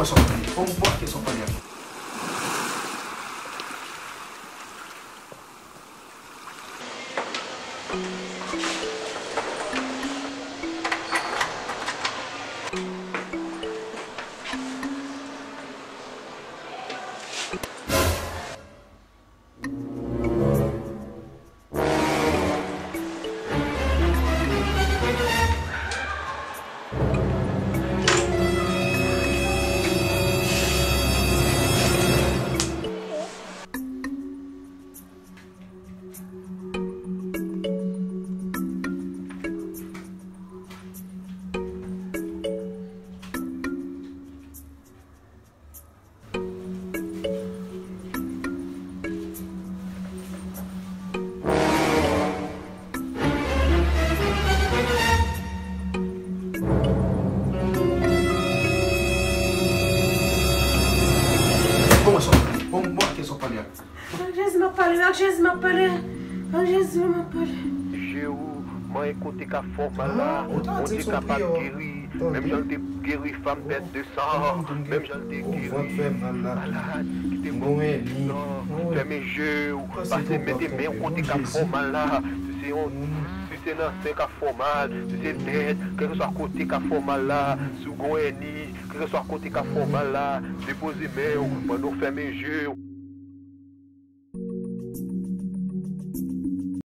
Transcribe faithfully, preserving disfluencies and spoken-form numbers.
Fò m pran kesyon panè. Kòman sa? Bon, bon, kesyon panè. Ak Jezi m ap pale, ak Jezi m ap pale, ak Jezi m ap pale. Je ou, manyen kote k ap fè w mal la, Bondye kapab geri. Menm jan l te geri fanm pèt de san, menm jan l te geri malad ki te mò pou san. Fèmen je w, pase mete men w kote k ap fè w mal la. Si se yon, si se nan sen k ap fè w mal, si se tèt, kèlkeswa kote k ap fè w mal la, si w gon èni, kèlkeswa kote k ap fè w mal la, depoze men w pandan w fèmen je w.